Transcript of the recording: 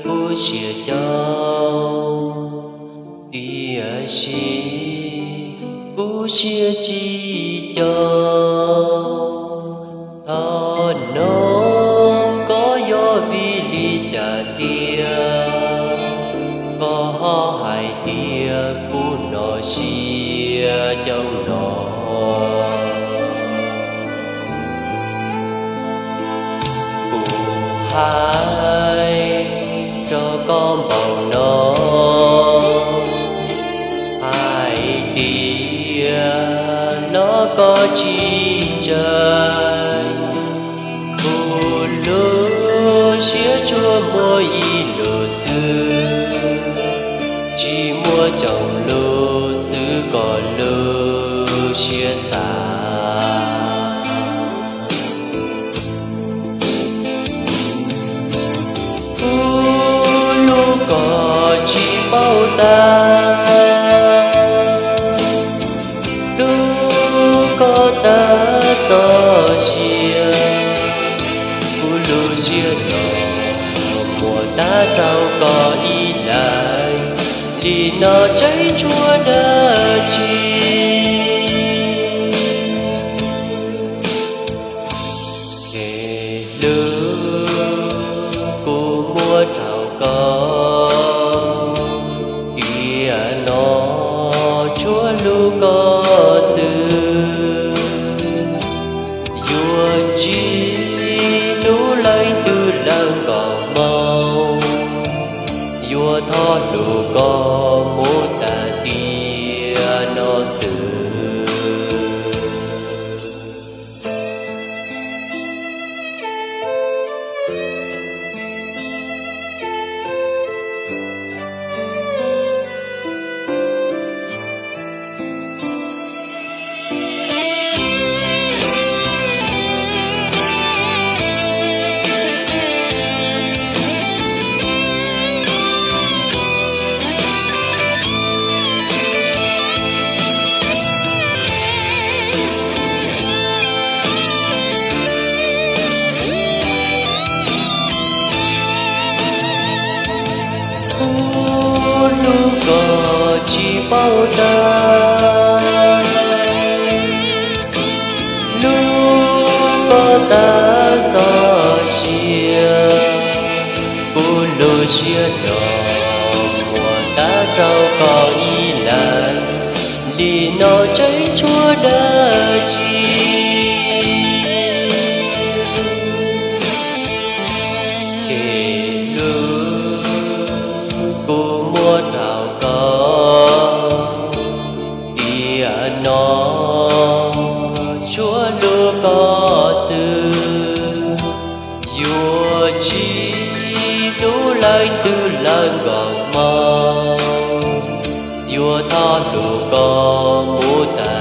kuv siab coob, tiam sis kuv siab tsis coob. Thov noog koj yog vim li cas tiag, koj ho hais tias kuv hnov siab coob no. Kuv hais rau koj npaum no, hais tias los koj tsis ntseeg. Kuv lub siab tsuas muaj ib lus xwb, tsis muaj coob lus xwb koj lub siab xav. Kuv hlub koj tsis paub tag, hlub koj tag txoj sia. Kuv lub siab no muab tag rau koj ib leeg, li no tseem tshuav dab tsi? Kev hlub kuv muab rau koj, tiam no tshuav hlub koj xwb. Yuav tsis hlub leej twg lawm nkaus mog, yuav thov hlub koj mus tas tiam no xwb. Kuv hlub koj tsis paub tag, hlub koj tag txoj sia. Kuv lub siab no muab tag rau koj ib leeg, li no tseem tshuav dab tsi? Kev hlub kuv muab rau koj, tiam no tshuav hlub koj xwb. Yuav tsis hlub leej twg lawm nkaus mog, yuav thov hlub koj mus tas